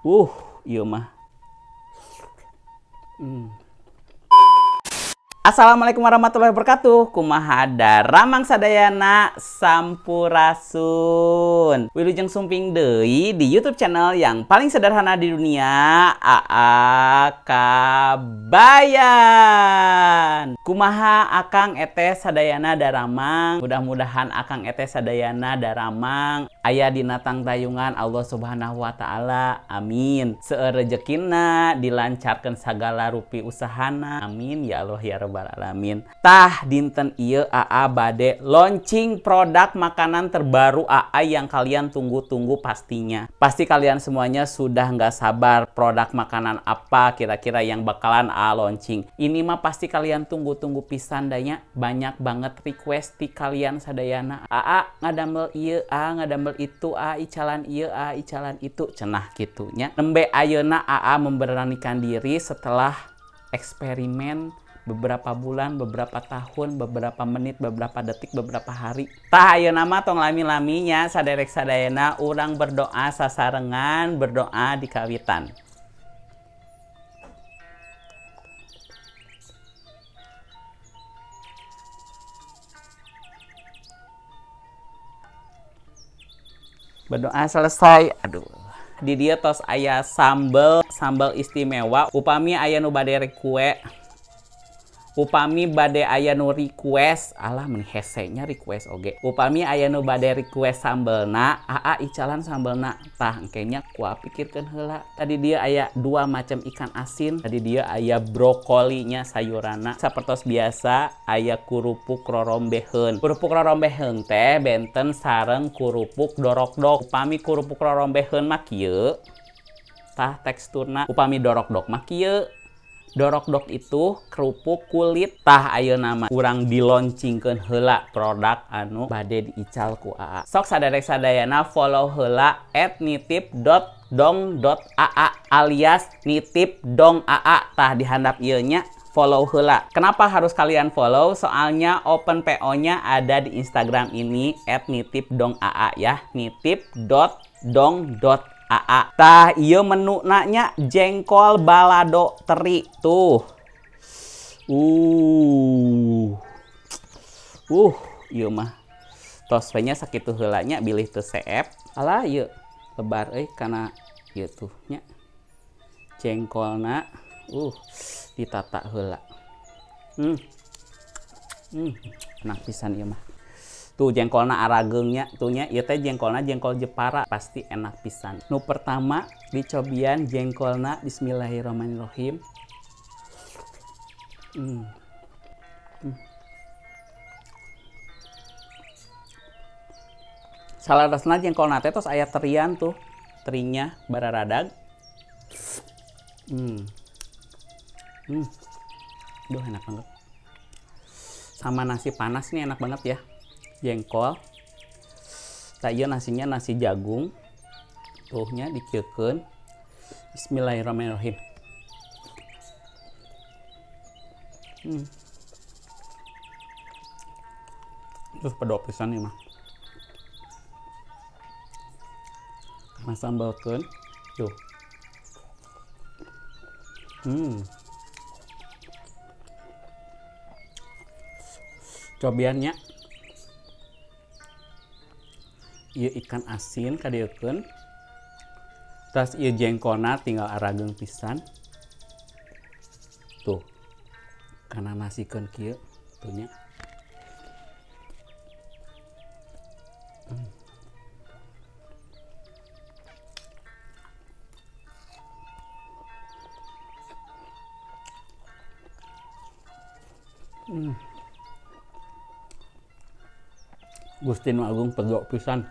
Ieu mah. Assalamualaikum warahmatullahi wabarakatuh. Kumaha daramang sadayana, sampurasun. Wilujeng sumping deui di YouTube channel yang paling sederhana di dunia, AA Kabayan. Kumaha akang eteh sadayana daramang. Mudah-mudahan akang eteh sadayana daramang aya dina tangtayungan Allah Subhanahu wa taala. Amin. Seueur rejekina, dilancarkeun sagala rupi usahana. Amin ya Allah ya Rabbal alamin. Tah dinten ieu AA bade launching produk makanan terbaru AA yang kalian tunggu-tunggu pastinya. Pasti kalian semuanya sudah nggak sabar produk makanan apa kira-kira yang bakalan AA launching. Ini mah pasti kalian tunggu-tunggu pisan danya. Banyak banget request ti kalian sadayana. AA ngadamel ieu, AA ngadamel itu, AA icalan ieu, AA icalan itu, cenah kitunya. Nembe ayeuna AA memberanikan diri setelah eksperimen beberapa bulan, beberapa tahun, beberapa menit, beberapa detik, beberapa hari. Tah ayeuna mah tong lami-laminya saderek sadayana urang berdoa sasarengan, berdoa di kawitan. Berdoa selesai. Aduh. Di dia tos aya sambel, sambel istimewa. Upami aya nu bade kue. Upami bade aya nu request, alah mun hesenya request oge. Upami aya nu bade request sambelna, aa icalan sambelna. Tah engke nya ku pikirkeun heula. Tadi dia aya dua macam ikan asin, tadi dia aya brokolinya sayuranna. Sapertos biasa aya kerupuk rorombeheun. Kerupuk rorombeheun teh benten sareng kerupuk dorokdok. Upami kerupuk rorombeheun mah kieu. Tah teksturna. Upami dorokdok mah kieu. Dorokdok itu kerupuk kulit. Tah ayeuna mah urang diloncingkeun heula produk anu bade diical ku AA. Sok saderek sadayana follow heula @nitip.dong.aa alias nitip dong AA. Tah dihandap ieu nya follow heula. Kenapa harus kalian follow? Soalnya open PO-nya ada di Instagram ini @nitip.dong.aa ya, nitip.dong.aa. Tah ieu menu nanya jengkol balado teri tuh. Ieu mah tos we nya sakitu heula nya bilih teu seep. Alah ieu lebar euy kana ieu tuh nya. Jengkolna ditata heula. Enak pisan ieu mah. Tuh jengkolna arageungnya tuh nya, ieu teh jengkolna jengkol Jepara, pasti enak pisan. Nu pertama dicobian jengkolna, bismillahirrahmanirrahim. Salarasna jengkolna teh tos aya terian tuh, terinya bararadag. Duh enak banget. Sama nasi panas nih enak banget ya. Jengkol. Tah ieu nasinya nasi jagung. Tuhnya dikeukeun. Bismillahirrahmanirrahim. Terus pedok pisan ieu mah. Karena sambalkeun. Tuh. Cobiannya. Ieu ikan asin kadieukeun. Terus ieu jengkolna tinggal arageung pisan. Tuh. Kana nasikeun kieu tuh nya. Gusti Nu Agung pedok pisan.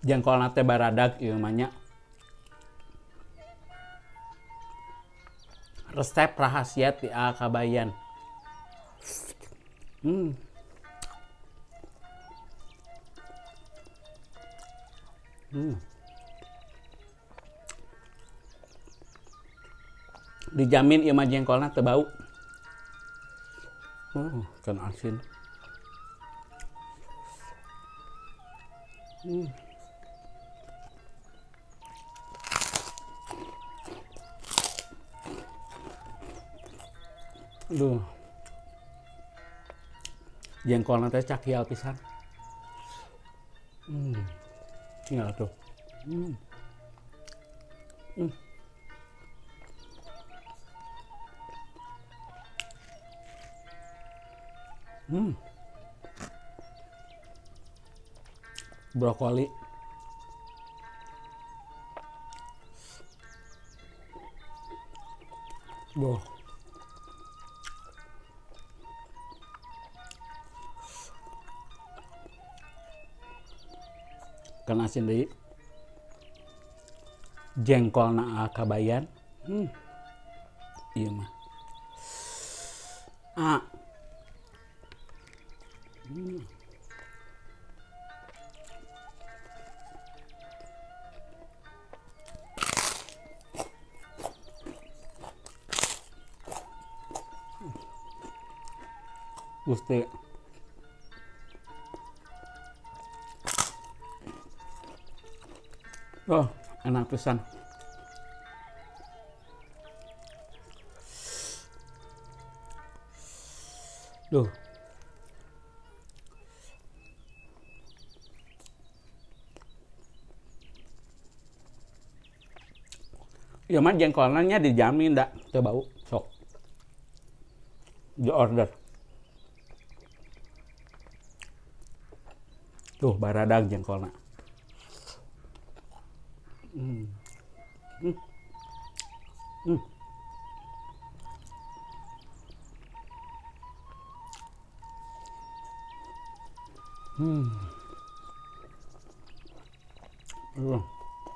Jengkolna teh baradag ieu mah nya. Resep rahasia ti AA Kabayan. Dijamin ieu mah jengkolna teu bau. Ikan asin. Aduh. Jengkolna teh cakial pisan. Tinggal tuh. Brokoli. Boh. Ikan asin deui. Jengkolna kabayan. Ieu mah. Gusti. Oh, enak pisan. Duh. Ya mah jengkolnya dijamin dak teu bau sok. Di order. Tuh baradag jengkolna.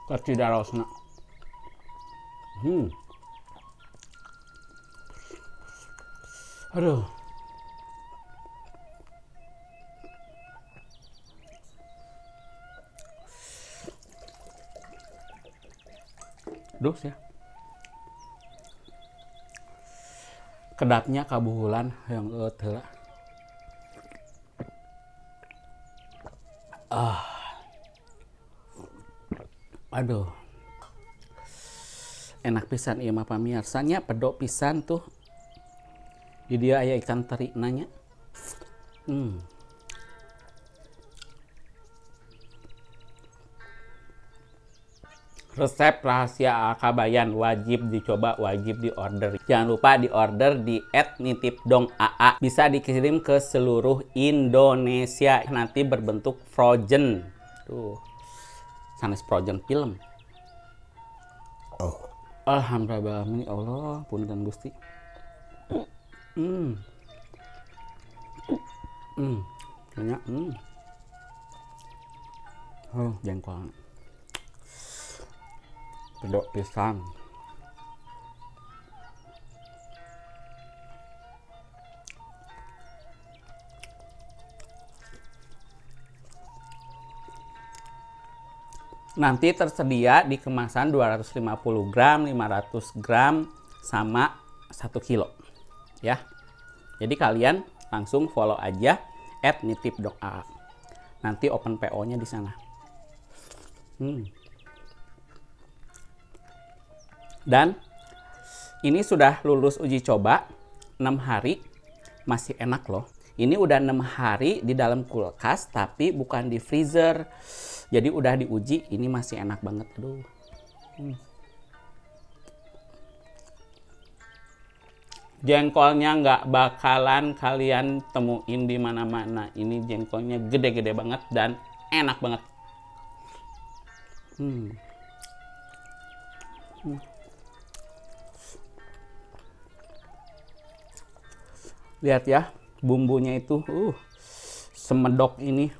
Kacida raosna. Aduh. Duh ya. Kedapnya kabuhulan yang eueut heula. Aduh. Enak pisan ieu mah pamirsa nya, pedok pisan tuh. Di dia aya ikan teri nanya. Resep rahasia Kabayan wajib dicoba, wajib diorder. Jangan lupa diorder di @nitipdongaa. Bisa dikirim ke seluruh Indonesia. Nanti berbentuk frozen. Tuh. Sanes frozen film. Oh. Alhamdulillah, ya Allah, punten Gusti. Kayaknya, Oh, jengkol. Pedok pisang. Nanti tersedia di kemasan 250 gram, 500 gram, sama 1 kilo. Ya. Jadi kalian langsung follow aja @nitipdongaa. Nanti open PO-nya di sana. Dan ini sudah lulus uji coba 6 hari, masih enak loh. Ini udah 6 hari di dalam kulkas tapi bukan di freezer. Jadi udah diuji, ini masih enak banget. Aduh. Jengkolnya nggak bakalan kalian temuin di mana-mana. Ini jengkolnya gede-gede banget dan enak banget. Lihat ya, bumbunya itu, semedok ini.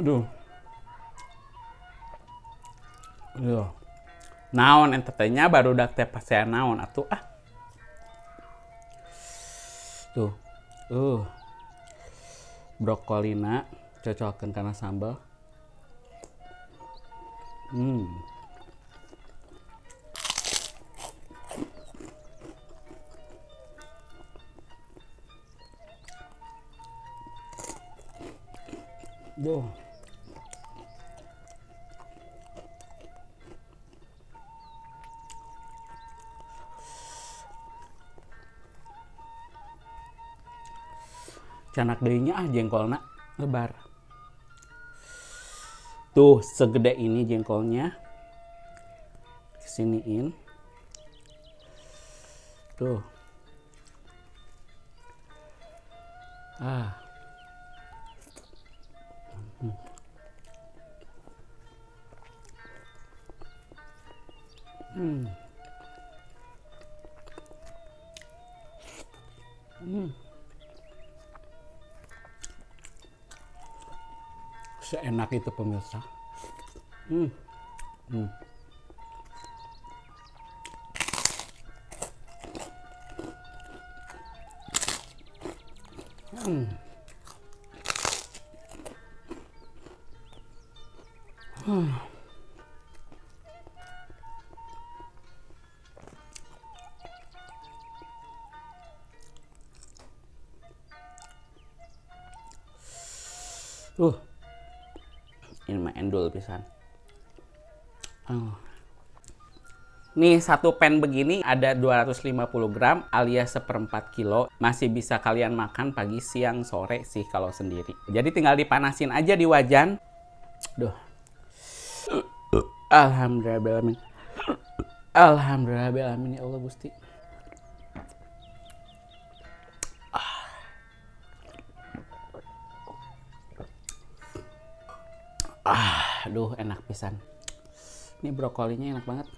Aduh. Aduh. Naon ente teh nya barudak teh pasea naon atuh ah. Tuh. Brokolina cocokan karena sambal. Duh. Canak deui nya jengkolna lebar. Tuh segede ini jengkolnya. Kesiniin. Tuh. Seenak itu pemirsa. Ini mah endul pisan. Nih satu pen begini ada 250 gram alias 1/4 kilo. Masih bisa kalian makan pagi, siang, sore sih kalau sendiri. Jadi tinggal dipanasin aja di wajan. Duh. Alhamdulillah. Alhamdulillah ya Allah Gusti. Aduh enak pisan. Ini brokolinya enak banget.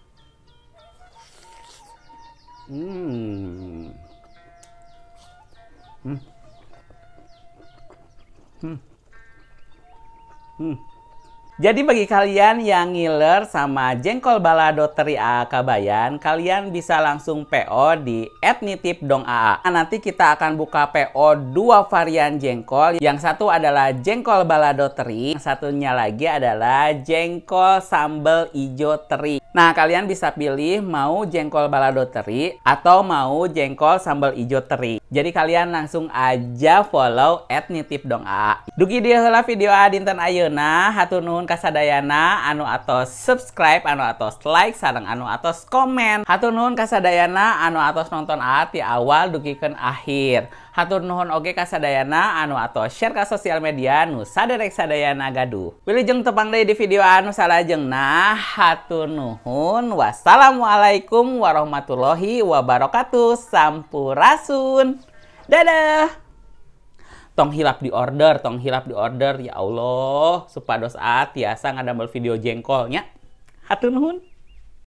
Jadi bagi kalian yang ngiler sama jengkol balado teri AA Kabayan, kalian bisa langsung PO di @nitipdongaa. Nanti kita akan buka PO 2 varian jengkol. Yang satu adalah jengkol balado teri, yang satunya lagi adalah jengkol sambal ijo teri. Nah, kalian bisa pilih mau jengkol balado teri atau mau jengkol sambal ijo teri. Jadi kalian langsung aja follow @nitipdongaa. Dugi dieu heula video A dinten ayeuna, hatur nuhun kasadayana anu atos subscribe, anu atos like, sareng anu atos komen. Hatur nuhun kasadayana anu atos nonton A ti awal dugikeun akhir. Hatur nuhun oge kasadayana anu atos share ka sosial media nu saderek sadayana gaduh. Wilujeng tepang deui di video anu salajengna. Hatur nuhun. Wassalamualaikum warahmatullahi wabarakatuh. Sampurasun. Dadah. Tong hilap di order, tong hilap di order ya Allah, supados A tiasa ngadamel video jengkolnya. Hatur nuhun.